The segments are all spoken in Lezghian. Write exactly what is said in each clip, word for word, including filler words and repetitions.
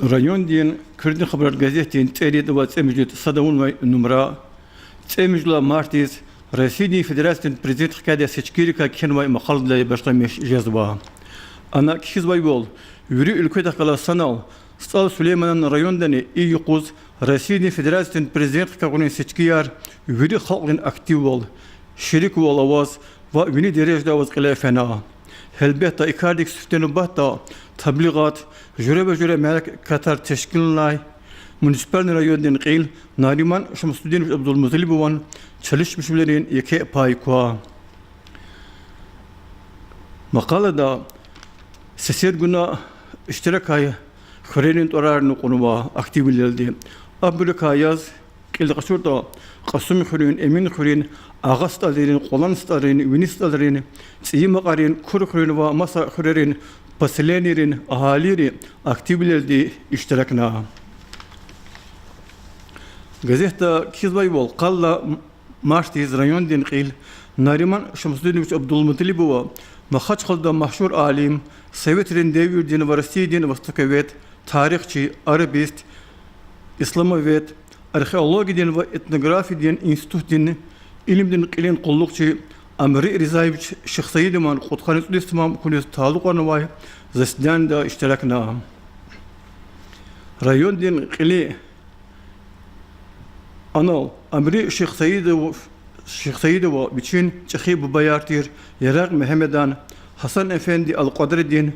Райондин Куьрдин хабарар газетдин цӀерид ва цӀемуьжуьд сад авунвай нумра, цӀемуьжуьд лагьай мартдиз, Россиядин Федерациядин Президент хкядай сечкийрикай кхьенвай макъаладилай башламиш жезва. Ана кхьизвайвал, вири уьлкведихъ галаз санал СтӀал Сулейманан райондани и юкъуз Россиядин Федерациядин Президент хкягъунин сечкияр вири халкьдин активвал, шериквал аваз ва вини дережада аваз кьиле фена. Гьелбетда, и кардик сифте нубатда таблигъат, жуьреба-жуьре мярекатар тешкилнавай муниципальный райондин кьил Нариман Шамсудинович Абдулмуталибован чалишмишвилерин еке пай ква. Макъалада сесер гуна иштиракай хуьрерин тӀварарни кьунва активвилелди. Абурукай яз кьилди къачуртӀа, Кьасумхуьруьн, Эминхуьруьн, Агъа СтӀалрин, Къулан СтӀалрин, Вини СтӀалрин, ЦӀийи Макьарин, Курхуьруьн ва маса хуьрерин поселенийрин агьалийри активвилелди иштиракна. Газетда кхьизвайвал, къаллай мартдиз райондин кьил Нариман Шамсудинович Абдулмуталибова, Махачкъалада машгьур алим, советрин девирдин ва Россиядин востоковед, тарихчи, арабист, исламовед, археологиядин ва этнографиядин институтдин илимдин кьилин къуллугъчи Амри Ризаевич Шихсаидован кьудкъанни цӀуд йис тамам хьуниз талукьарнавай заседанида иштиракна. Райондин кьили анал Амри Шихсаидов-, Шихсаидова вичин чӀехи бубаяр тир Ярагъ Мегьамедан, Гьасан-эфенди Алкьвадридин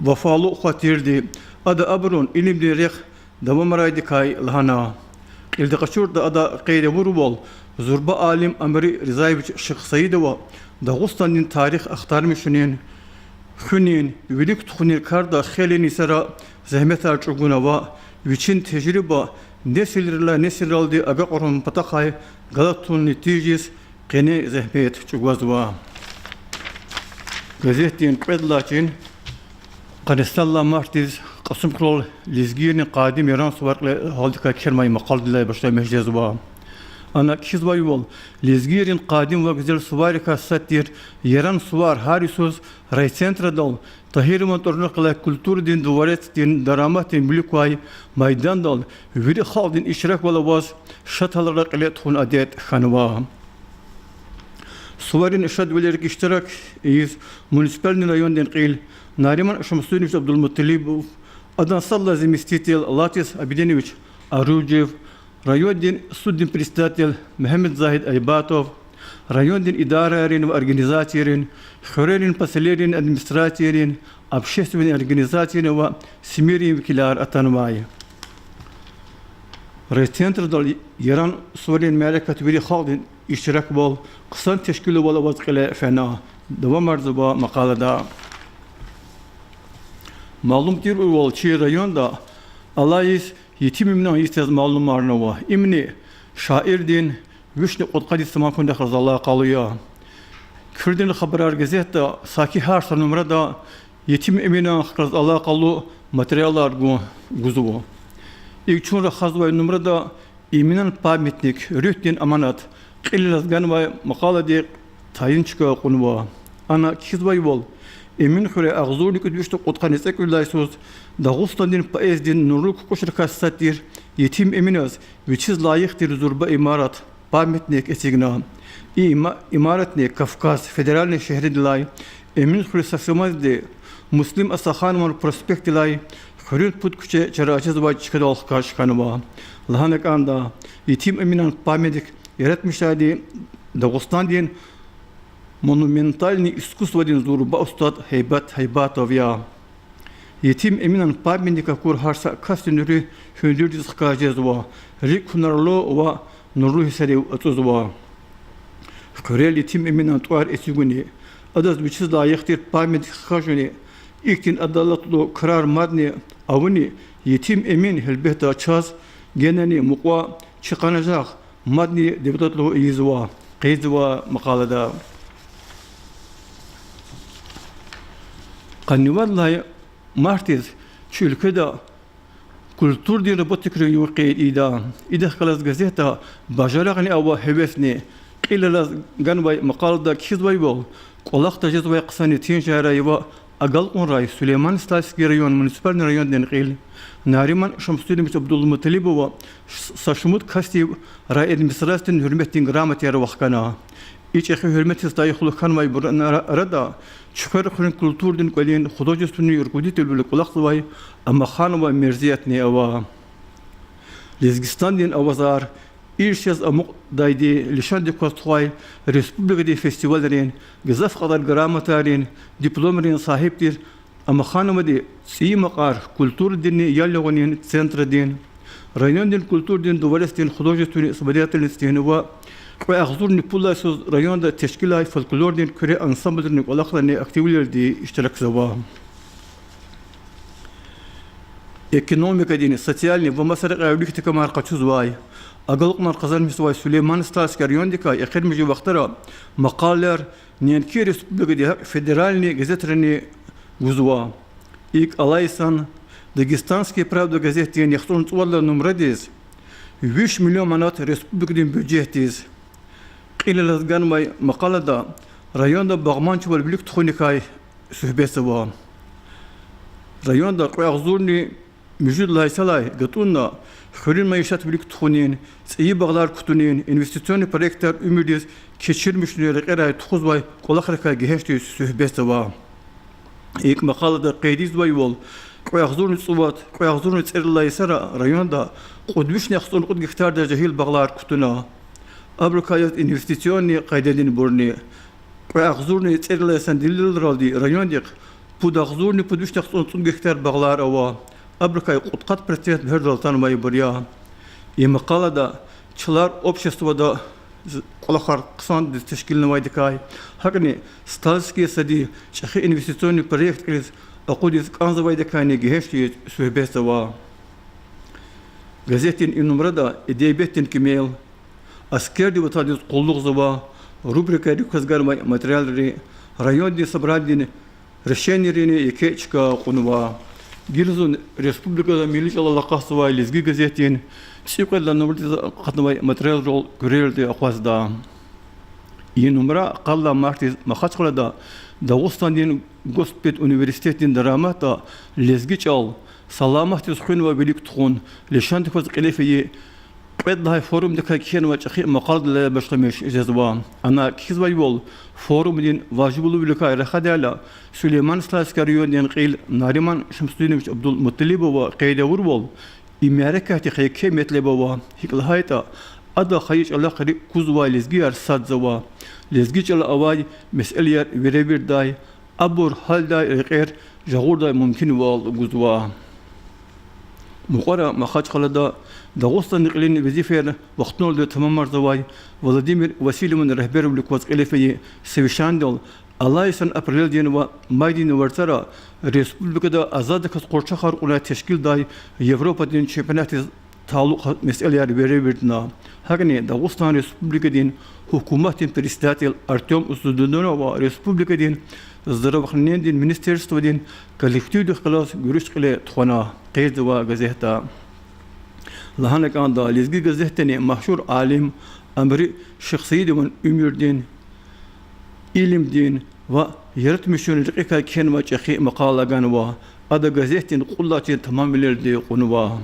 вафалу хва тирди, ада абурун илимдин рехъ давамарайдакай лагьана. Кьилди къачуртӀа, ада къейд авурвал, зурба алим Амри Ризаевич Шихсаидова Дагъустандин тарих ахтармишунин, хуьнин, вилик тухунин карда хейлин йисара зегьметар чӀугуна ва вичин тежриба несилрилай несилралди агакьарун патахъай галатунни тийижиз къене зегьмет чӀугвазва. Газетдин кьвед лагьай чин, къанни сад лагьай мартдиз, Кьасумхуьрел лезгийрин къадим Яран сувар кьиле гьалдикай кхьенвай макъаладилай башламиш жезва. Ана кхьизвайвал, лезгийрин къадим ва гуьзел суваррикай сад тир Яран сувар гьар йисуз райцентрадал Тагьирован тӀварунихъ галай культурадин дворецдин дараматдин вилик квай майдандал вири халкьдин иштираквал аваз шаталра кьиле тухун адет хьанва. Суварин шадвилерик иштирак ийиз муниципальный райондин кьил Нариман Шамсудинович Абдулмуталибов, адан сад лагьай заместитель Латис Абидинович Оруджев, райондин суддин председатель Мегьамедзагьид Айбатов, райондин идарайрин ва организацийрин, хуьрерин, поселенийрин администрацийрин, общественный организацийрин ва СМИ-рин векилар атанвай. Райцентрадал Яран суварин мярекат вири халкьдин иштираквал, хъсан тешкилвал аваз кьиле фена, давамарзава макъалада. Малум тирвал, чи районда алай йис Етим Эминан йис яз малумарнава. Имни шаирдин вишни кьудкъад йис тамам хьунихъ галаз алакъалу я. Куьрдин хабарар газетда саки гьар са нумрада Етим Эминан хказ алакъалу материалар гу-, гузва. ИкӀ, чун рахазвай нумрада Эминан памятник, руьгьдин аманат кьилелаз ганвай макъалади тайин чка кьунва. Ана кхьизвайвал, Эминхуьре агъзурни кӀуьд вишни кьудкъанни цӀекӀуьдлай йисуз Дагъустандин поэзиядин нурлу кукӀушрикай сад тир Етим Эминаз вичиз лайих тир зурба имарат, памятник эцигна. И има-, имаратни Кавказ федеральный шегьридилай, Эминхуьруьн са симазди, Муслим Асаханован проспектдилай хуьруьн пуд куьче чара жезвай чкадал хкаж хьанва. Лагьана кӀанда, Етим Эминан памятник яратмишдайди Дагъустандин монументальный искусстводин зурба устад Гьайбат Гьайбатов я. Етим Эминан памятник акур гьар са касдин руьгь гьуьндуьрдиз хкаж жезва, рикӀ гьунарлу ва нурлу гьиссерив ацӀузва. Хуьрел Етим Эминан тӀвар эцигуни, адаз вичиз лайих тир памятник хкажуни, ихьтин адалатлу крар мадни авуни, Етим Эмин, гьелбетда, чаз генани мукьва чи къанажагъ мадни девлетлу ийизва, къейдзава макъалада. Къанни вад лагьай мартдиз чи уьлкведа культурадин работникрин югъ къейд ийида. Идахъ галаз газетда бажарагъни ава, гьевесни. Кьилелаз ганвай макъалада кхьизвайвал, кӀвалахда жезвай хъсан тинжарай ва агалкьунрай Сулейман-Стальский район муниципальный райондин кьил Нариман Шамсудинович Абдулмуталибова са шумуд касдив райадминистрациядин Гьуьрметдин грамотаяр вахкана. И чӀехи гьуьрметдиз лайихлу хьанвайбурун арада Чуьхверхуьруьн культурадин кӀвалин художественный руководителвиле кӀвалахзавай Амаханова Мерзиятни ава. Лезгистандин авазар ирс яз амукьдайди лишандик кваз тухвай республикадин фестивалрин, гзаф кьадар грамотайрин, дипломрин сагьиб тир Амахановади ЦӀийи Макьар культурадинни ял ягъунин центрадин, райондин культурадин дворецдин художественный самодеятельностьдин ва кьве агъзурни пуд лагьай йисуз районда тешкилай фольклордин куьре ансамблрин кӀвалахрани активвилелди иштиракзава. Экономикадин, социальный ва маса рекьяй вилик такамар къачузвай, агалкьунар къазанмишзавай Сулейман-Стальский райондикай эхиримжи вахтара макъалаяр неинки республикадин, гьакӀ федеральный газетрани гузва. ИкӀ, алай йисан, Дагестанская правда газетдин яхцӀурни цӀувад лагьай нумрадиз виш миллион манат республикадин бюджетдиз кьил алаз ганвай макъалада районда багъманчивал вилик тухуникай суьгьбетзава. Районда кьве агъзурни муьжуьд лагьай йисалай гатӀунна хуьруьн майишат вилик тухунин, цӀийи багълар кутунин, инвестиционный проектар уьмуьрдиз кечирмишунин рекьерай тухузвай кӀвалахрикай гегьеншдиз суьгьбетзава. ИкӀ, макъалада къейд ийизвайвал, кьве агъзурни цӀувад, кьве агъзурни цӀерид лагьай йисара районда кьуд вишни яхцӀурни кьуд гектардай жегьил багълар кутуна. Абурукай яз инвестиционный къайдадинбурни. Кьве агъзурни цӀерид лагьай йисан делилралди райондихъ пуд агъзурни пуд вишни яхцӀурни цӀуд гектар багълар ава. Абурукай кьудкъад процент бегьердал атанвайбур я. И макъалада чалар обществода кӀвалахар хъсандиз тешкилнавайдикай, гьакӀни Стальский сади чӀехи инвестиционный проект кьилиз акъудиз кӀанзавайдикайни гегьеншдиз суьгьбетзава. Газетдин и нумрада эдебиятдин кимел, аскерди ватандиз къуллугъзава рубрикайрик кваз ганвай материалри, райондин собранидин решенийрини еке чка кьунва. Гила зун республикада милли чӀалал акъатзавай Лезги газетдин цӀикьвед лагьай нумрадиз акъатнавай материалрал куьрелди акъвазда. И нумра къад лагьай мартдиз Махачкъалада Дагъустандин госпедуниверситетдин дараматда лезги чӀал саламатдиз хуьн ва вилик тухун лишандик кваз кьиле фейи кьвед лагьай форумдикай кхьенвай чӀехи макъаладилай башламиш жезва. Ана кхьизвайвал, форумдин важиблувиликай рахадайла, Сулейман-Стальский райондин кьил Нариман Шамсудинович Абдулмуталибова къейд авурвал, и мярекатдихъ еке метлеб ава, гьикӀ лагьайтӀа ада хайи чӀалахъ рикӀ кузвай лезгияр садзава, лезги чӀала авай месэлаяр веревирдай, абур гьалдай рекьер жагъурдай мумкинвал гузва. Мукьвара Махачкъалада Дагъустандин кьилин везифаяр вахтуналди тамамарзавай Владимир Васильеван регьбервилик кваз кьиле фейи совещанидал алай йисан апрелдин ва майдин варцара республикада азадаказ къуршахар кьунай тешкилдай Европадин чемпионатдиз талукь месэлаяр веревирдна. ГьакӀни Дагъустан Республикадин гьукуматдин председатель Артём Усудунова республикадин здравоохранениедин министерстводин коллективдихъ галаз гуьруьш кьиле тухвана, къейдзава газетда. Лагьана кӀанда, Лезги газетдани машгьур алим Амри Шихсаидован уьмуьрдин, илимдин ва яратмишунрин рекьикай кхьенвай чӀехи макъала ганва. Ада газетдин кьуд лагьай чин тамамвилелди кьунва.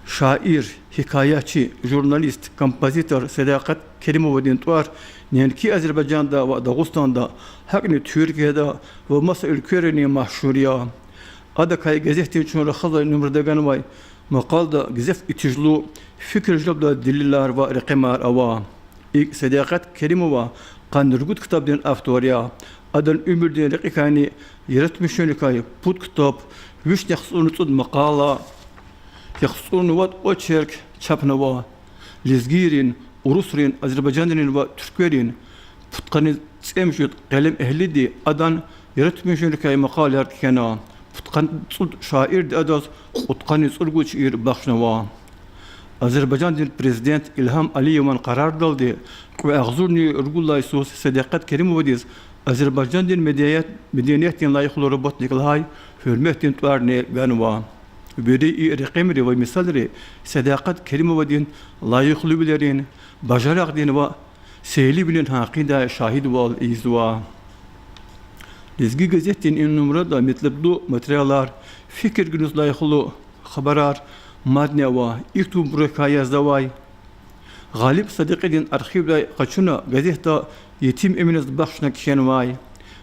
Шаир, гьикаятчи, журналист, композитор Седакъат Керимовадин тӀвар неинки Азербайжанда ва Дагъустанда, гьакӀни Туьркияда ва маса уьлквейрани машгьур я. Адакай газетдин чун рахазвай нумрада ганвай макъалада гзаф итижлу, фикир желбдай делилар ва рекъемар ава. ИкӀ, Седакъат Керимова къанни ругуд ктабдин автор я. Адан уьмуьрдин рекьикайни яратмишунрикай пуд ктаб, вишни яхцӀурни цӀуд макъала, яхцӀурни вад очерк чапнава. Лезгийрин, урусрин, азербайжанрин ва туьрквейрин пудкъанни цӀемуьжуьд къелемэгьлиди адан яратмишунрикай макъалаяр кхьена. Пудкъанни цӀуд шаирди адаз кьудкъанни цӀуругуд шиир бахшнава. Азербайжандин президент Илгьам Алиеван къарардалди кьве агъзурни ругуд лагьай йисуз Седакъат Керимовадиз Азербайжандин меденият-, медениятдин лайихлу работник лагьай гьуьрметдин тӀварни ганва. Вири и рекъемри ва мисалри Седакъат Керимовадин лайихлувилерин, бажарагъдин ва сейливилин гьакъиндай шагьидвал ийизва. Лезги газетдин и нумрада метлеблу материалар, фикир гуьнуьз лайихлу хабарар мадни ава. Ихьтинбурукай язавай: Гъалиб Садикьидин архивдай къачуна газетда Етим Эминаз бахшна кхьенвай.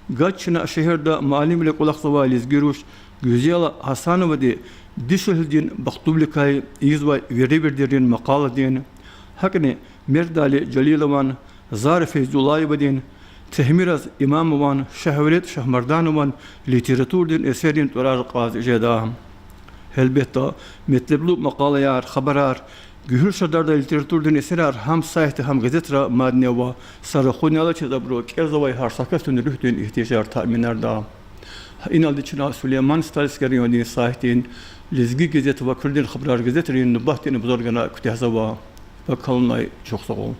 Гьа чна шегьерда муаллимвиле кӀвалахзавай лезги руш Гуьзела Гьасановади дишегьлидин бахтлувиликай ийизвай веревирдерин макъаладин, гьакӀни Мердали Жалилован, Зара Фейзуллаевадин, Тегьмираз Имамован, Шагьвелед Шагьмарданован литературадин эсеррин тӀварар кьаз жеда. Гьелбетда, метлеблу макъалаяр, хабарар, гуьгьуьл шадардай литературадин эсерар гьам сайтда, гьам газетра мадни ава. Са рахуналчиз абуру кӀелзавай гьар са касдин руьгьдин игьтияжар таъминарда. Иналди чна Сулейман-Стальский райондин сайтдин Лезги газет ва Куьлдин хабарар газетрин нубатдин обзор гана куьтягьзава. Пака хьанай, чухсагъул.